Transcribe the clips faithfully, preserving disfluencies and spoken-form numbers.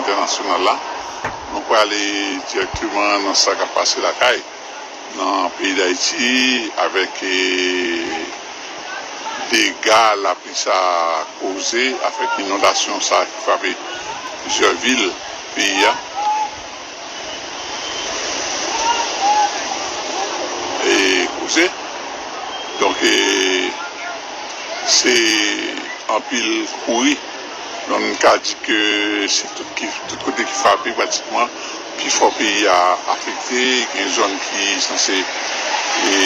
entènasyonal la, nou prale dirèkteman nan sa k ap pase lakay nan peyi Dayiti avèk, eh, dega lapli sa koze, avèk inondasyon sa ki frape plizyè vil peyi a. E koze. Donk, e, se anpil kouri. Donk, nou ka di ke se tout ki, tout kote ki frape pratikman. Pifò peyi a afekte, gen zòn ki sanse, e,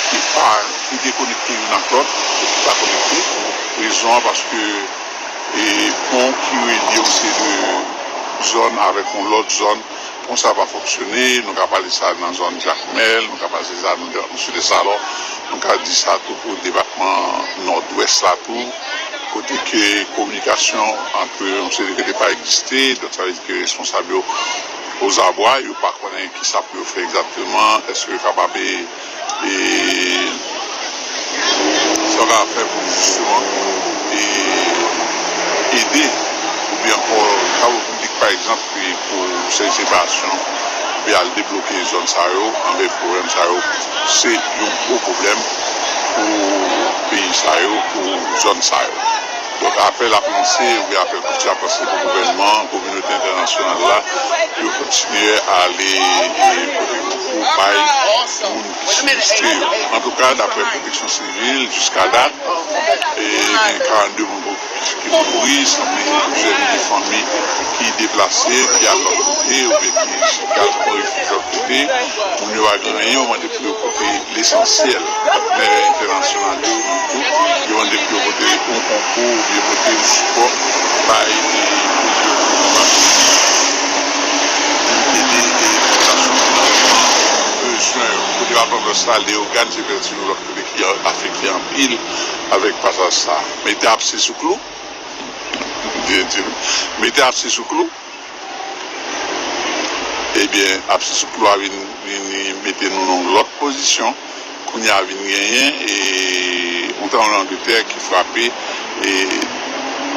ki pa, ki dekonekte youn ak lòt, ki pa konekte. Rezon an, paske, e, pon ki relye yon seri de zòn avèk yon lòt zòn, pon sa pa fonksyone. Nou ka pale sa nan zòn Jakmèl, nou ka pale sa nan, nan Sid Esalò, nou ka di sa tou pou depatman Nòdwès la tou, kote ke kominikasyon ant yon seri de kote pa egziste. Donk, sa vle di ke responsab yo ozabwa, yo pa konnen ki sa pou yo fè egzakteman, èske yo kapab, e, e, sa yo kapab fè pou jisteman, e, ede, oubyen ankò, travay piblik, pa egzanp, e, pou sèvi separasyon, oubyen al debloke zòn sa yo, anben pwoblèm sa yo, se yon gwo pwoblèm pou peyi sa yo, pou zòn sa yo. Donk, apèl ap lanse, oubyen apèl kilti ap lanse pou gouvènman, kominote entènasyonal la, pou yo kontinye ale, e, pote konkou bay moun ki sinistre yo. Antouka, daprè Pwoteksyon Sivil, jiska dat, e, gen karannde moun ki mouri, sanble gen plizyè milye fanmi ki deplase, ki al lòt kote, oubyen ki, ki al pran refij lòt kote. Moun yo pa gen anyen, yo mande pou yo pote lesansyèl. Patnè entènasyonal yo, yo tou, yo mande pou yo pote yon konkou, oubyen pote yon sipò bay, e, ede, e, popilasyon nan bezwen yo. Kote pa pran plas la, Leyogàn, se pèdi yon lòt kote ki afekte anpil avèk pasaj sa. Mete abse sou klou. Mete abse sou klou. Ebyen, abse sou klou a vin, vin mete nou nan yon lòt pozisyon. Kounye a vin genyen, e, yon tranblemanntè ki frape, e,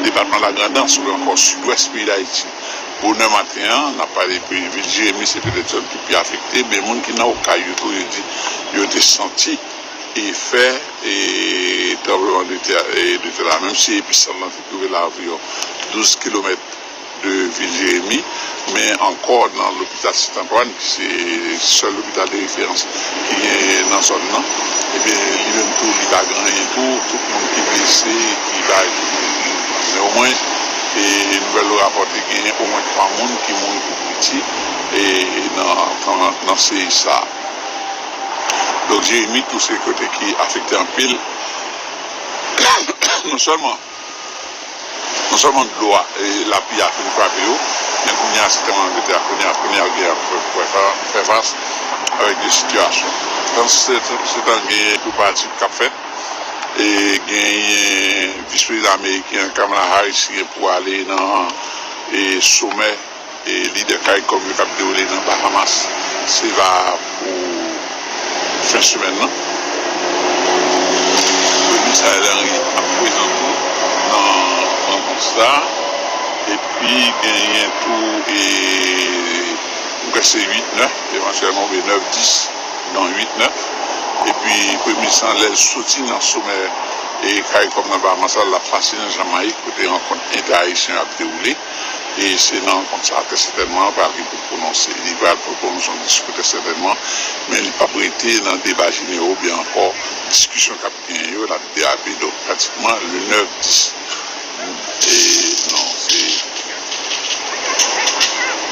depatman Lagrandans, oubyen ankò sidwès peyi Dayiti. Bonè maten an, n ap pale de vil Jeremi, se petèt zòn ki pi afekte, men moun ki nan Okay yo tou, yo di yo te santi efè, e, tranblemanntè, e, de tè la, menm si episant lan te twouve l a anviwon douz kilomèt de vil Jeremi, men ankò nan lopital Sent Antwàn, ki se sèl lopital de referans ki genyen nan zòn nan, ebyen, li menm tou, li pa gen anyen tou, tout moun ki blese, ki bay, ki mouri. Men omwen, e, nouvèl yo rapòte genyen omwen twa moun ki mouri pou piti, e, nan, nan, nan seri sa a. Donk, Jeremi tou se kote ki afekte anpil. Non sèlman, non sèlman dlo a, e, lapli a fin frape yo, men kounye a se tranblemanntè a, kounye a, kounye a, kounye a, fè, fè, fè fas avèk de sitiyasyon. Donk, se, se tan gen preparatip k ap fèt, e genyen vis prezidan ameriken an, Kamala Harris, ki gen pou ale nan, e, somè e lidè CARICOM yo k ap dewoule nan Bahamas, se va pou fen semèn nan. Premye minis Ariel Henry ap prezan tou nan rankont sa. Epi genyen tou, e, m kwè se uit nèf, evantyèlman, oubyen nèf dis, non, uit nèf. Epi premye minis lan, lè l soti nan somè, e, CARICOM nan Bahamas la, l ap pase nan Jamayik, kote rankont entè-ayisyen ap dewoule. E se nan rankont sa a, trè sètènman, pral gen pou pwononse. Li pral pou pwononse yon diskou, trè sètènman, men li p ap rete nan deba jenerou oubyen ankò diskisyon k ap genyen yo, l ap derape. Donk, pratikman, le nèf dis, e non, se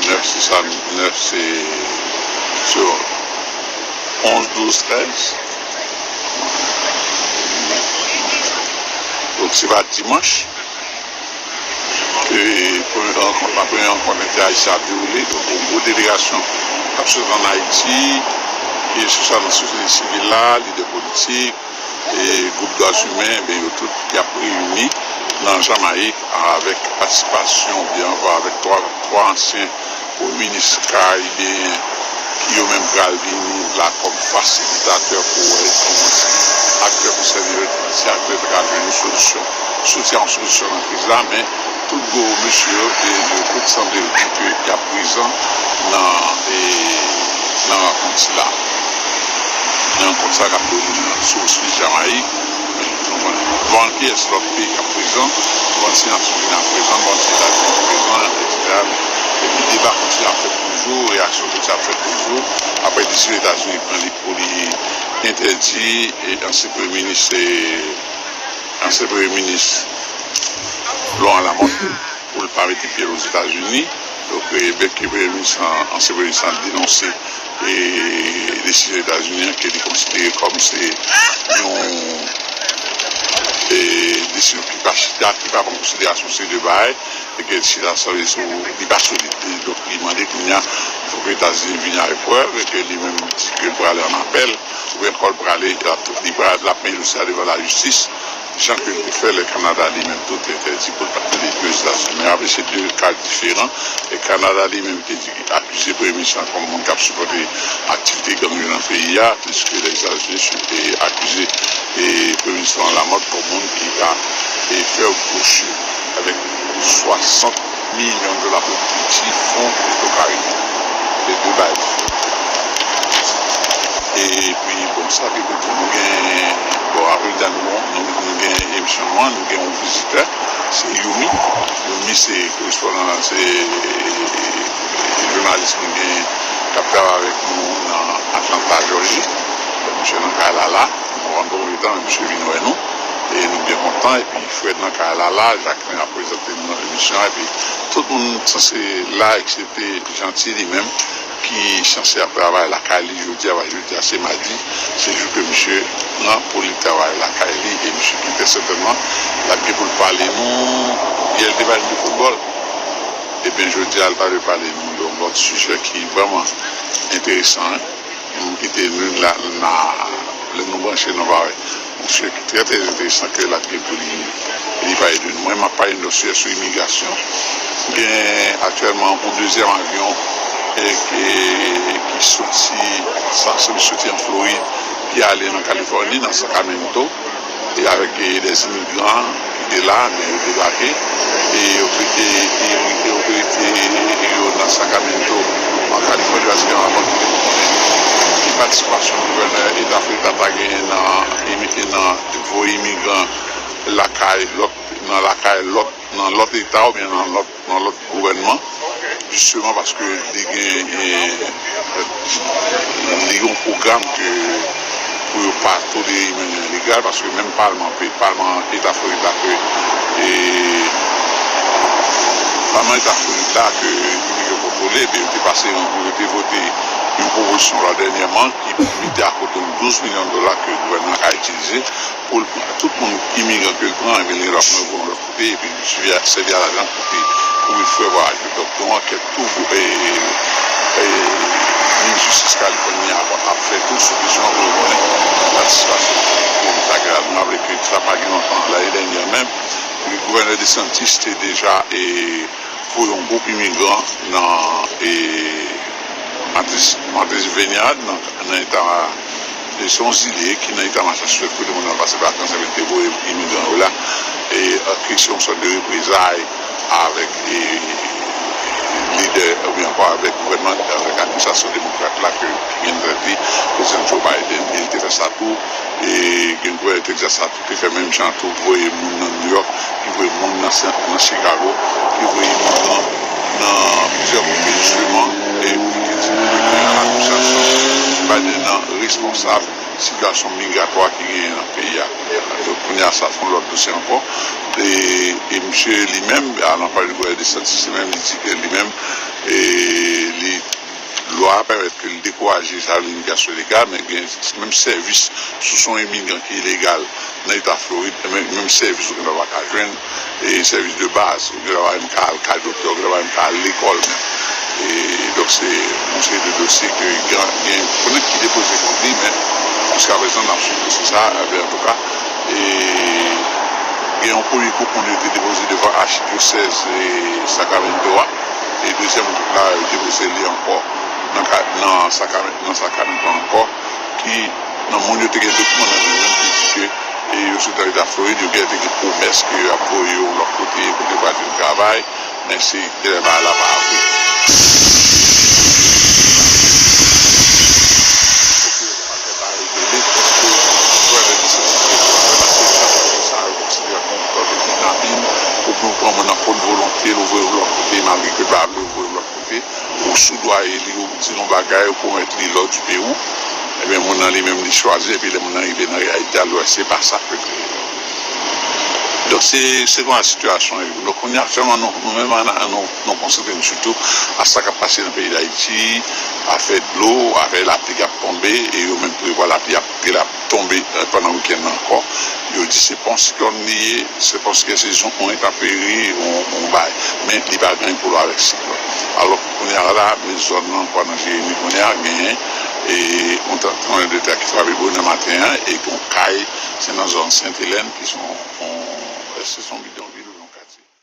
nèf, se sa, nèf, se, se onz, douz, trèz. Donk, se pa dimanch. E premye rankont, la premye rankont entè-ayisyen ap dewoule. Donk, yon gwo delegasyon ap sot ann Ayiti, ke se swa nan sosyete sivil la, lidè politik, e gwoup dwa imen, ebyen, yo tout y ap reyini nan Jamayik avèk patisipasyon, oubyen ankò avèk twa, twa ansyen premye minis karibeyen ki yo menm pral vini la kòm fasilitatè pou wè kòman si aktè konsène yo, si aktè yo ta ka jwenn yon solisyon, soti a yon solisyon nan kriz la, men Tout gwo mesye yo, e, yo tout sanble yo di ke y ap prezan nan, e, nan rankont sila. Nan rankont sa k ap dewoule nan sou Swiss Jamaique. Nou konn, nou konn kiyès lòt peyi k ap prezan, nou konn si Nasyonzini ap prezan, nou konn si Etazini ap prezan, etsetera. Epi deba kontinye ap fèt toujou, reyaksyon kontinye ap fèt toujou. Apre desizyon Etazini pran li pou li entèdi, e, ansyen premye minis, e, ansyen premye minis Laurent Lamothe pou l pa mete pye l Ozetazini. Donk, e, byenke premye minis lan, ansyen premye minis lan denonse, e, desizyon Etazini an ke li konsidere kòm se yon, e, desizyon ki pa chita, ki pa pran konsiderasyon seri de bagay, e ke chita sanble sou, li pa solid. E donk, li mande kounye a, fòk Etazini vin avèk prèv, e ke li menm di ke l prale an apèl, oubyen ankò l prale, l ap, li pral, l ap mennen dosye a devan lajistis, jan ke l te fè lè Kanada li menm tou te entèdi pou l pa t mete pye Ozetazini. Men raple se de ka diferan. E Kanada li menm te di, akize premye minis lan kòm moun k ap sipòte aktivite gang yo nan peyi a, pliske Lèzetazini te akize, e, premye minis lan Lamothe kòm moun ki ta, e, fè yon brochi avèk swasant milyon dola pou piti fon Petro Caribe. Se de bagay diferan. Epi, bon, sa ke kote nou gen, bon, apre nou, nou, nou gen emisyon nou an, nou gen yon vizitè, se Youmi. Youmi se korespondan, se jounalis nou gen k ap travay avèk nou nan Atlanta, Jòji. Donk, misye nan kay la la. Nou pran premye tan, men misye vin wè nou. E nou byen kontan. Epi Fred nan kay la la, Jacquelin ap prezante nou nan emisyon an. Epi tout moun sanse la, eksepte Jeanty li menm, ki sanse ap travay lakay li jodi a, paske jodi a se madi, se jou ke misye pran pou li travay lakay li. E misye ki trè sètènman, l ap gen pou l pale nou, yè l te pale nou de foutbòl. Ebyen, jodi a, l pral pale nou de yon lòt sijè ki vrèman enteresan, wi. Nou kite nou la, na, lè nou branche, nou va wè yon sijè ki trè, trè enteresan ke l ap gen pou li, li pale de nou. Mwen, m ap pale nou de sijè sou imigrasyon. Gen aktyèlman yon dezyèm avyon, e, ki, ki soti, sa, soti an Florid, ki ale nan Kalifòni, nan Sacramento. E avèk, e, dè imigran ki te la, men yo debake, e yo mete, e, e yo mete yo nan Sacramento, an Kalifòni, paske gen yon rapò ki te pou konnen ki patisipasyon gouvènè eta Florida ta genyen nan, e, nan voye imigran lakay lòt, nan lakay lòt, nan lòt eta oubyen nan lòt nan lòt gouvènman, jisteman paske li gen, e, li gen yon pwogram ke pou yo pa tolere imigran ilegal, paske menm palman, palman eta Florida ke, e, palman eta Florida ke Repiblik yo kontwole, ebyen, yo te pase yon, yo te vote yon pwopozisyon lwa dènyèman ki mete akote yon douz milyon dola ke gouvènman ka itilize pou l, tout moun imigran ke l pran, ebyen, li ap voye yon lòt kote, epi li sèvi a, sèvi a lajan pou te, pou li fè vwayaj yo. Donk, yon ankèt tou, e, e, minis jistis Kalifòni a ap, ap fè tou sou kesyon an pou yo konnen patisipasyon pou ta gen la. Nou raple ke sa pa gen lontan, lane dènyè menm, gouvènè DeSantis te deja, e, voye yon gwoup imigran nan, e, Martha's, Martha's Vineyard, nan, nan eta, e, se yon zile ki nan eta Massachusetts, kote moun nan pase vakans, epi te voye imigran yo la. E, e, ke se yon sòt de reprezay avèk, e, lidè, oubyen ankò avèk gouvènman, avèk administrasyon demokrat la ke, ki gen nan tèt li, Prezidan Joe Biden, e li te fè sa tou. E gen gouvènè Texas la tou te fè menm jan tou, voye moun nan New York, ki voye moun nan Sen-, nan Chicago, ki voye imigran nan plizyè kote jisteman, e pou te di pou te gen asosyasyon Biden nan responsab sitiyasyon migratwa ki genyen nan peyi a. Donk, kounye a, sa se yon lòt dosye ankò. E, e misye li menm, a, nan pale de gouvènè DeSantis, li menm, li di ke li menm, e, li Lwa a pèmèt ke l dekouraje sa imigrasyon ilegal, men gen menm sèvis, si w se yon imigran ki ilegal nan eta Florid, menm, menm sèvis ou genlè pa ka jwenn, e sèvis de baz, ou genlè pa menm ka al kay doktè, ou genlè pa menm ka al lekòl menm. E donk, se yon seri de dosye ke gen, gen konnen ki depoze kont li, men jiskaprezan, n ap swiv dosye sa, enben, antouka, e gen yon premye gwoup moun yo te depoze devan achidyosèz, e Sacramento a, e dezyèm gwoup la, yo depoze li ankò nan ka, nan Sacramento, nan Sacramento ankò, ki, nan moun yo te gen dokiman nan men yo menm ki di ke E yo sot nan Eta Florid, yo genlè te gen pwomès ke y ap voye yo lòt kote, kote yo pral jwenn travay, men se genlè bagay la pa vre. Fòk yo pa fè bagay rele, paske yo wè lè misye site yo, wè nan se sa, sa yo konsidere kòm, kòm kidnapin, oubyen yo pran moun nan kont volonte, yo voye yo lòt kote, malgre ke l pa vle yo voye yo lòt kote, ou soudoye li, ou di l yon bagay, ou pwomèt li l'or du Pérou, ebyen, moun nan li menm li chwazi, epi lè moun nan rive nan reyalite a, l wè se pa sa ke l te. Donk, se, se konsa sitiyasyon an ye. Donk, kounye a, aktyèlman, nou, nou menm, an, nou, nou konsantre n sitou a sa k ap pase nan peyi Dayiti, afè dlo, afè lapli k ap tonbe, e yo menm prevwa lapli ap, ke l ap tonbe, eh, pandan wikenn nan ankò. Yo di se pa yon siklòn li ye, se pa yon siklòn, se jis yon entanperi, yon, yon bagay. Men li pa gen anyen pou l wè avèk siklòn. Alò, kounye a la, men zòn nan, ankò nan Jeremi, kounye a, genyen, e, yon tranblemanntè ki frape bonè maten an, e gen yon kay, se nan zòn Sent Elèn, ki se yon, yon, se yon bidon.